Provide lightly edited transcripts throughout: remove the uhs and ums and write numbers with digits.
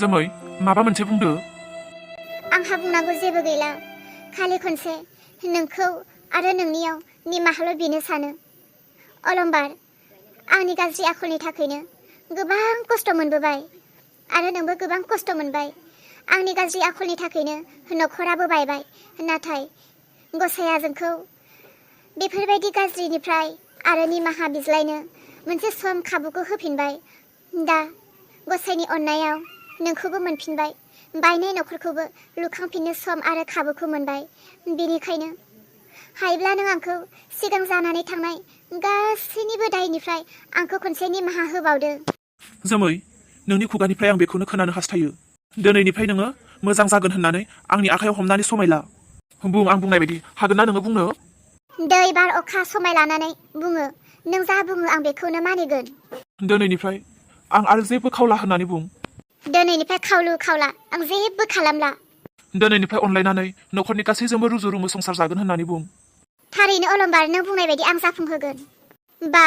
जोमै माबा मोनसे बुंदो। आंहा बुंनांगौ जेबो गैला, खालि खनसे नोंखौ आरो नोंनियाव निमाहाल' बिनो सानो। अलंबार, आंनि गाज्रि आखलनि थाखायनो गोबां खस्थ' मोनबोबाय आरो नोंबो गोबां खस्थ' मोनबाय। आंनि गाज्रि आखलनि थाखायनो न'खराबो बायबाय, नाथाय गसाइया जोंखौ बेफोरबायदि गाज्रिनिफ्राय आरो निमाहा बिज्लायनो मोनसे सम खाबुखौ होफिनबाय। दा गसाइनि अननायाव नोंखौबो मोनफिनबाय, बायनाय न'खरखौबो लुखांफिननो सम आरो खाबुखौ मोनबाय। बेनिखायनो हायोब्ला नों आंखौ सिगां जानानै थांनाय गासैनिबो दायनिफ्राय आंखौ खनसे निमाहा होबावदो। जोमै, नोंनि खुगानिफ्राय आं बेखौनो खोनानो हास्थायो। दिनैनिफ्राय नोङो मोजां जागोन होननानै आंनि आखायाव हमनानै समायला। बुं, आं बुंनाय बायदि हागोन ना नोङो बुंनो? दै बार अखा समाय लानानै बुङो, नों जा बुङो आं बेखौनो मानिगोन। दिनैनिफ्राय आं आरो जेबो खावला होननानै बुं। दिनैनिफ्राय खावलु खावला आं जेबो खालामला। दिनैनिफ्राय अनलायनानै न'खरनि गासैजोंबो रुजु रुमु संसार जागोन होननानै बुं। थारैनो अलंबार, नों बुंनाय बायदि आं जाफुंहोगोन। बा,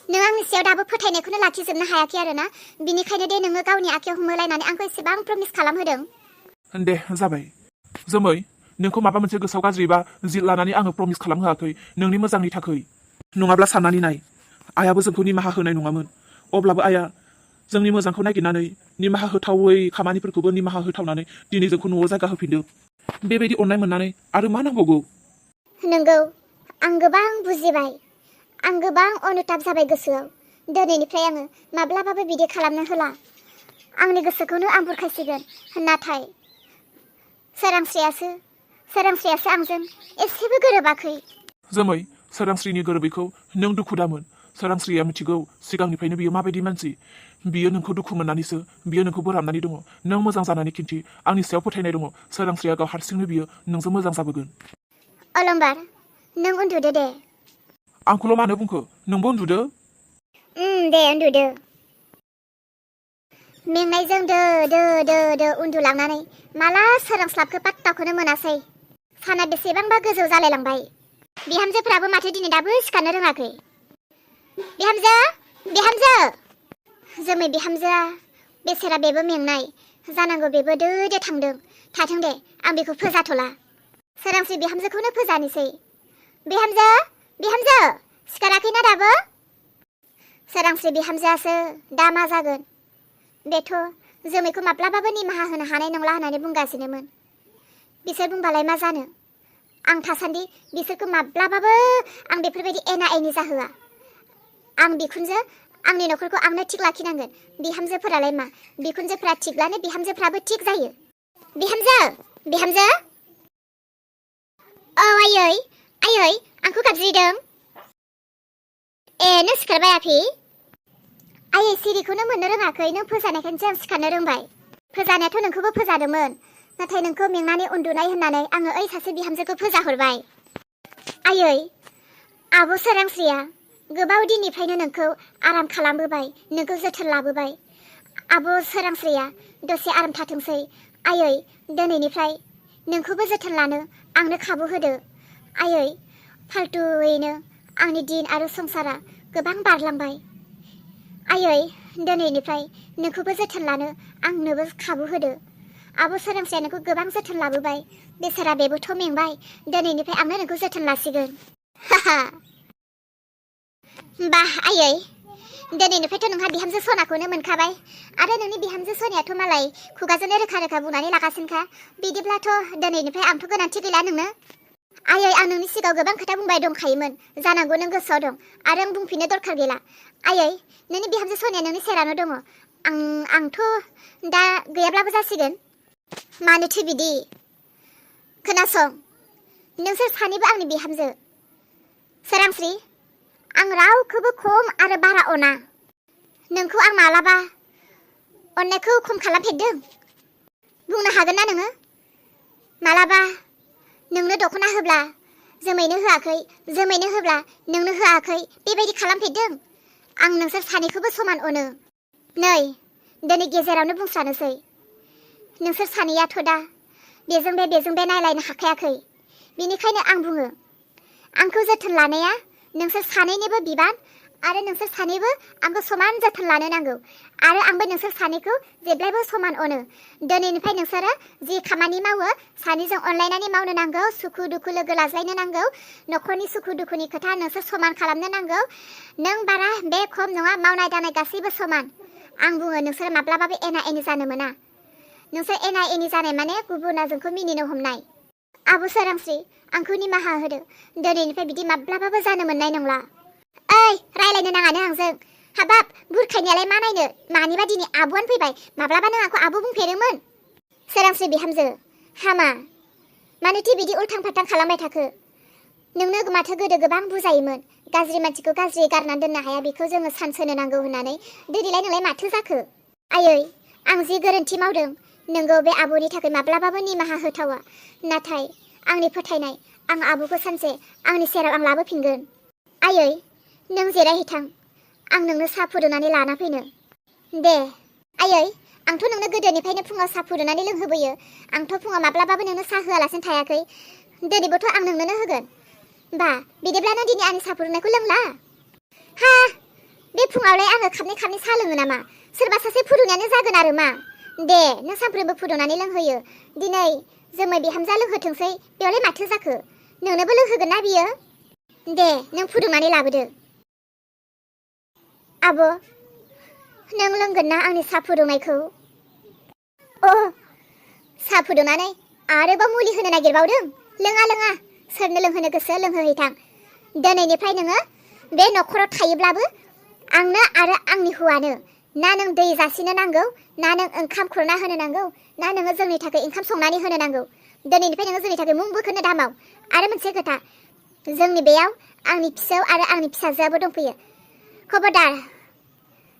नों आंनि सायाव दाबो फोथायनायखौनो लाखिजोबनो हायाखै आरोना? बिनिखायनो दे नोङो गावनि आखायाव हमहोलायनानै आंखौ एसेबां प्रमिस खालामहोदों। दे जाबाय। जोमै, नोंखौ माबा मोनसे गोसोआव गाज्रि बा जिद लानानै आङो प्रमिस खालामहोआखै, नोंनि मोजांनि थाखाय। नङाब्ला साननानै नाय, आइयाबो जोंखौ निमाहा होनाय नङामोन। अब्लाबो आइया जोंनि मोजांखौ नागिरनानै निमाहा होथावै खामानिफोरखौबो निमाहा होथावनानै दिनै जोंखौ न'आव जायगा होफिनदों। बेबायदि अननाय मोननानै आरो मा नांबावगौ? नंगौ, आं गोबां बुजिबाय, आं गोबां अनुताप जाबाय गोसोआव। दिनैनिफ्राय आङो माब्लाबाबो बिदि खालामनो होला। आंनि गोसोखौनो आं बुरखायसिगोन। नाथाय सोरांस्रियासो आंजों एसेबो गोरोबाखै। जोमै, सोरांस्रिनि गोरोबैखौ नों दुखु दामोन। सोरांस्रिया मिथिगौ सिगांनिफ्रायनो बियो माबायदि मानसि। बियो नोंखौ दुखु मोननानैसो बियो नोंखौ बोराबनानै दङ। नों मोजां जानानै खिन्थि, आंनि सायाव फोथायनाय दङ। सोरांस्रिया गाव हारसिंनो बियो नोंजों मोजां जाबोगोन। अलंबार, नों उन्दुदो दे। आंखौल' मानो बुंखो? नोंबो उन्दुदो। दे उन्दुदो। मेंनायजों दो दो दो दो उन्दुलांनानै माला सोरांस्लाबखो पात्ताखौनो मोनासै। साना बेसेबांबा गोजौ जालायलांबाय। बिहामजोफ्राबो माथो दिनै दाबो सिखारनो रोङाखै। बिहामजो, बिहामजो! जोमै बिहामजोआ बेसेरा बेबो मेंनाय जानांगौ, बेबो दो दो थांदों। थाथों दे, आं बेखौ फोजाथ'ला। सोरांस्रि बिहामजोखौनो फोजानोसै। बिहामजो, बिहामजो! सिखाराखैना दाबो? सोरांस्रि बिहामजोआसो दा मा जागोन? बेथ' जोमैखौ माब्लाबाबो निमाहा होनो हानाय नंला होननानै बुंगासिनोमोन। बिसोर बुंबालाय मा जानो? आं थासान्दि बिसोरखौ माब्लाबाबो आं बेफोरबायदि एना एनि जाहोआ। आं बिखुनजो, आंनि न'खरखौ आंनो थिग लाखिनांगोन। बिहामजोफोरालाय मा? बिखुनजोफोरा थिगब्लानो बिहामजोफ्राबो थिग जायो। बिहामजो, बिहामजो! औ आयै, आयै, आंखौ गाबज्रिदों? ए, नों सिखारबाय आफि? आयै सिरिखौनो मोननो रोङाखै, नों फोजानायखायनोसो आं सिखारनो रोंबाय। फोजानायाथ' नोंखौबो फोजादोंमोन, नाथाय नोंखौ मेंनानै उन्दुनाय होननानै आङो ओइ सासे बिहामजोखौ फोजाहरबाय। आयै, आब' सोरांस्रिया गोबाव दिननिफ्रायनो नोंखौ आराम खालामबोबाय, नोंखौ जोथोन लाबोबाय। आब' सोरांस्रिया दसे आराम थाथोंसै। आयै, दिनैनिफ्राय नोंखौबो जोथोन लानो आंनो खाबु होदो। आयै, फाल्थुयैनो आंनि दिन आरो संसारा गोबां बारलांबाय। आयै, दिनैनिफ्राय नोंखौबो जोथोन लानो आंनोबो खाबु होदो। आब' सोरांस्रिया नोंखौ गोबां जोथोन लाबोबाय, बेसेरा बेबोथ' मेंबाय। दिनैनिफ्राय आंनो नोंखौ जोथोन लासिगोन। हाहा। बाह आयै, दिनैनिफ्रायथ' नोंहा बिहामजो सनाखौनो मोनखाबाय। आरो नोंनि बिहामजो सनायाथ' मालाय खुगाजोंनो रोखा रोखा बुंनानै लागासिनोखा। बिदिब्लाथ' दिनैनिफ्राय आंथ' गोनांथि गैला नोंनो। आयै, आं नोंनि सिगाङाव गोबां खोथा बुंबाय दंखायोमोन, जानांगौ नों गोसोआव दं, आरो आं बुंफिननो दरखार गैला। आयै, नोंनि बिहामजो सनाया नोंनि सेरावनो दङ। आंथ' दा गैयाब्लाबो जासिगोन। मानोथो बिदि? खोनासं, नोंसोर सानैबो आंनि बिहामजो। सोरांस्रि, आं रावखौबो खम आरो बारा अना। नोंखौ आं मालाबा अननायखौ खम खालामफेरदों? बुंनो हागोन ना नोङो? मालाबा नोंनो दख'ना होब्ला जोमैनो होआखै, जोमैनो होब्ला नोंनो होआखै, बेबायदि खालामफेरदों? आं नोंसोर सानैखौबो समान अनो। नै, दिनै गेजेरावनो बुंस्रानोसै, नोंसोर सानैयाथ' दा बेजों बे नायलायनो हाखायाखै। बेनिखायनो आं बुङो, आंखौ जोथोन लानाया नोंसोर सानैनिबो बिबान आरो नोंसोर सानैबो आंखौ समान जोथोन लानो नांगौ आरो आंबो नोंसोर सानैखौ जेब्लायबो समान अनो। दिनैनिफ्राय नोंसोरो जि खामानि मावो सानैजों अनलायनानै मावनो नांगौ, सुखु दुखु लोगो लाज्लायनो नांगौ, न'खरनि सुखु दुखुनि खोथा नोंसोर समान खालामनो नांगौ। नों बारा बे खम नङा, मावनाय दांनाय गासैबो समान। आं बुङो नोंसोर माब्लाबाबो एना एनि जानो मोना। नोंसोर एना एनि जानाय माने गुबुना जोंखौ मिनिनो हमनाय। आब' सोरांस्रि, आंखौ निमाहा होदो। दिनैनिफ्राय बिदि माब्लाबाबो जानो मोननाय नंला। ओइ, रायलायनो नाङानो आंजों। हाबाब, बुरखायनायालाय मा नायनो, मानिबा दिनै आब'आनो फैबाय। माब्लाबा नों आंखौ आब' बुंफेरोमोन? सोरांस्रि बिहामजो, हामा। मानोथो बिदि उल्थां फाल्थां खालामबाय थाखो? नोंनो माथो गोदो गोबां बुजायोमोन, गाज्रि मानसिखौ गाज्रि गारनानै दोननो हाया, बेखौ जोङो सान्स होनो नांगौ होननानै। दिनैलाय नोंलाय माथो जाखो? आयै, आं जि गोरोन्थि मावदों, नोंगौ बे आब'नि थाखाय माब्लाबाबो निमाहा होथावा। नाथाय आंनि फोथायनाय, आं आब'खौ सानसे आंनि सेराव आं लाबोफिनगोन। आयै, नों जिरायहैथां, आं नोंनो साहा फुदुंनानै लाना फैनो। दे। आयै, आंथ' नोंनो गोदोनिफ्रायनो फुङाव साहा फुदुंनानै लोंहोबोयो। आंथ' फुङाव माब्लाबाबो नोंनो साहा होआलासिनो थायाखै। दिनैबोथ' आं नोंनोनो होगोन। बा, बिदिब्ला नों दिनै आंनि साहा फुदुंनायखौ लोंला? हा, बे फुङावलाय आङो खाबनै खाबनै साहा लोङो नामा? सोरबा सासे फुदुंनायानो जागोन आरो मा? दे, नों सानफ्रोमबो फुदुंनानै लोंहोयो। दिनै जोमै बिहामजोआ लोंहोथोंसै, बेयावलाय माथो जाखो? नोंनोबो लोंहोगोन ना बियो? दे, नों फुदुंनानै लाबोदो। आब', नों लोंगोन ना आंनि साहा फुदुंनायखौ? अ, साहा फुदुंनानै आरोबाव मुलि होनो नागिरबावदों? लोङा लोङा, सोरनो लोंहोनो गोसो लोंहोहैथां। दिनैनिफ्राय नोङो बे न'खराव थायोब्लाबो आंनो आरो आंनि हौवानो ना नों दै जासिनो नांगौ, ना नों ओंखाम खुरना होनो नांगौ, ना नोङो जोंनि थाखाय ओंखाम संनानै होनो नांगौ। दिनैनिफ्राय नोङो जोंनि थाखाय मुं बोखोनो दामाव। आरो मोनसे खोथा, जोंनि बेयाव आंनि फिसौ आरो आंनि फिसाजोआबो दंफैयो। खबरदार,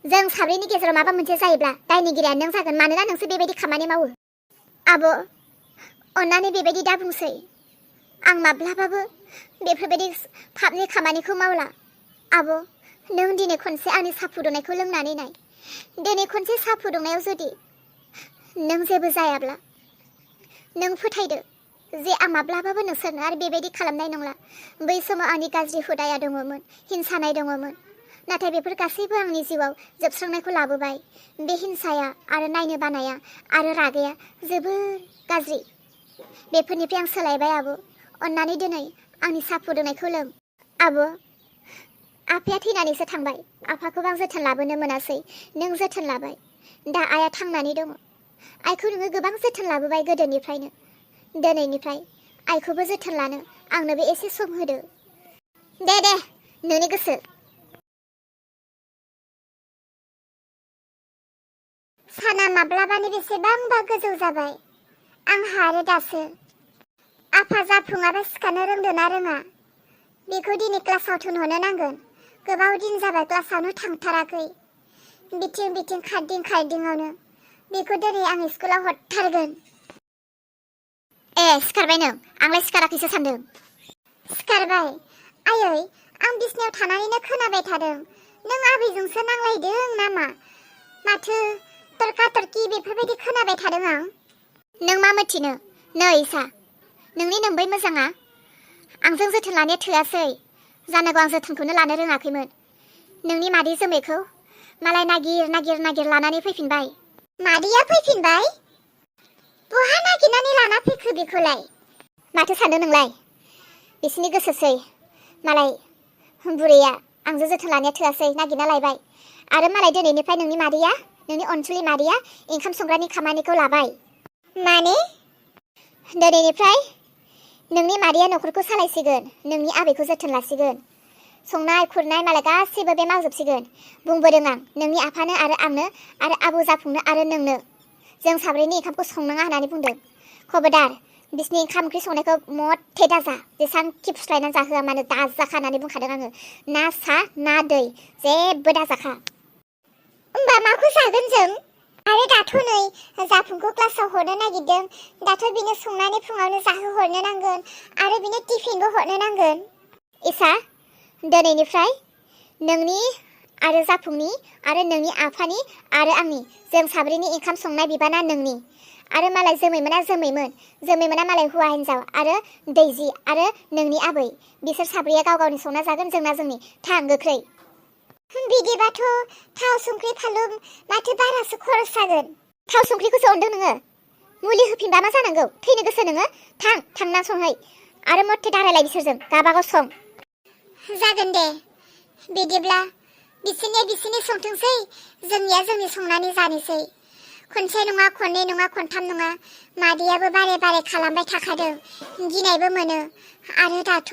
जों साब्रैनि गेजेराव माबा मोनसे जायोब्ला दायनिगिरिया नों जागोन, मानोना नोंसो बेबायदि खामानि मावो। आब', अन्नानै बेबायदि दा बुंसै। आं माब्लाबाबो बेफोरबायदि पापनि खामानिखौ मावला। आब', नों दिनै खनसे आंनि साहा फुदुंनायखौ लोंनानै नाय। दिनै खनसे साहा फुदुंनायाव जुदि नों जेबो जायाब्ला, नों फोथायदो जे आं माब्लाबाबो नोंसोरनो आरो बेबायदि खालामनाय नंला। बै समाव आंनि गाज्रि हुदाया दङमोन, हिंसानाय दङमोन। नाथाय बेफोर गासैबो आंनि जिउआव जोबस्रांनायखौ लाबोबाय। बे हिंसाया आरो नायनो बानाया आरो रागाया जोबोर गाज्रि। बेफोरनिफ्राय आं सोलायबाय आब'। अन्नानै दिनै आंनि साहा फुदुंनायखौ लों। आब', आफाया थैनानैसो थांबाय। आफाखौबो आं जोथोन लाबोनो मोनासै। नों जोथोन लाबाय। दा आइया थांनानै दङ। आइखौ नोङो गोबां जोथोन लाबोबाय गोदोनिफ्रायनो। दिनैनिफ्राय आइखौबो जोथोन लानो आंनोबो एसे सम होदो। दे दे, नोंनि गोसो। साना माब्लाबानो बेसेबांबा गोजौ जाबाय। आंहा आरो दासो। आफा जाफुङाबा सिखारनो रोंदों ना रोङा? बेखौ दिनै क्लासाव थोनहरनो नांगोन। गोबाव दिन जाबाय क्लासावनो थांथाराखै। बिथिं बिथिं खारदिं खारदिंआवनो। बेखौ दिनै आं स्कुलाव हरथारगोन। ए, सिखारबाय नों? आंलाय सिखाराखैसो सानदों। सिखारबाय। आयै, आं बिसिनायाव थानानैनो खोनाबाय थादों। नों आबैजोंसो नांलायदों नामा? माथो तर्का तर्कि बेफोरबायदि खोनाबाय थादों आं। नों मा मिथिनो? नै इसा, नोंनि नोम्बै मोजाङा आंजों जोथोन लानाया थोआसै। जानांगौ आं जोथोनखौनो लानो रोङाखैमोन। नोंनि मादै जोमैखौ मालाय नागिर नागिर नागिर लानानै फैफिनबाय। मादैया फैफिनबाय? बहा नागिरनानै लाना फैखो बेखौलाय? माथो सानदों नोंलाय? बिसिनि गोसोसै। मालाय बुरैया आंजों जोथोन लानाया थोआसै, नागिरना लायबाय। आरो मालाय दिनैनिफ्राय नोंनि मादैया, नोंनि अनसुलि मादैया ओंखाम संग्रानि खामानिखौ लाबाय। माने? दिनैनिफ्राय नोंनि मादैया न'खरखौ सालायसिगोन, नोंनि आबैखौ जोथोन लासिगोन। संनाय खुरनाय मालाय गासिबो बे मावजोबसिगोन। बुंबोदों आं नोंनि आफानो आरो आंनो आरो आबौ जाफुंनो आरो नोंनो। जों साब्रैनि ओंखामखौ संनाङा होननानै बुंदों। खबरदार, बिसिनि ओंखाम ओंख्रि संनायखौ मथे दाजा। जेसांखि फुस्लायनानै जाहोआ मानो दाजाखा होननानै बुंखादों आङो। ना सा ना दै जेबो दाजाखा। होमबा माखौ जागोन जों? आरो दाथ' नै जाफुंखौ क्लासाव हरनो नागिरदों। दाथ' बिनो संनानै फुङावनो जाहोहरनो नांगोन आरो बिनो टिफिनबो हरनो नांगोन। इसा, दिनैनिफ्राय नोंनि आरो जाफुंनि आरो नोंनि आफानि आरो आंनि, जों साब्रैनि ओंखाम संनाय बिबाना नोंनि। आरो मालाय जोमैमोना जोमैमोन, जोमैमोना मालाय हौवा हिन्जाव आरो दैजि आरो नोंनि आबै, बिसोर साब्रैया गाव गावनि संना जागोन, जोंना जोंनि। थां गोख्रै। बिदिबाथ' थाव संख्रि फानलु माथो बारासो खरस जागोन। थाव संख्रिखौसो अनदों नोङो? मुलि होफिनबा मा जानांगौ? थैनो गोसो नोङो? थांना संहै आरो मथे दारायलाय बिसोरजों गाबागाव सं। जागोन दे, बिदिब्ला बिसिनि संथोंसै, जोंनिया जोंनि संनानै जानोसै। खनसे नङा खननै नङा खनथाम नङा, मादैयाबो बारे बारे खालामबाय थाखादों, गिनायबो मोनो। आरो दाथ'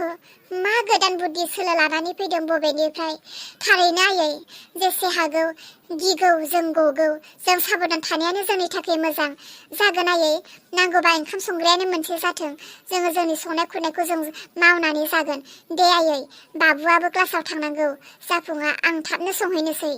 मा गोदान बुद्धि सोलो लानानै फैदों बबेनिफ्राय। थारैनो आयै, जेसे हागौ गिगौ जों गगौ, जों साबधान थानायानो जोंनि थाखाय मोजां। जागोन आयै, नांगौबा ओंखाम संग्रायानो मोनसे जाथों, जोङो जोंनि संनाय खुरनायखौ जों मावनानै जागोन। दे आयै, बाबुआबो क्लासाव थांनांगौ, जाफुङा, आं थाबनो संहैनोसै।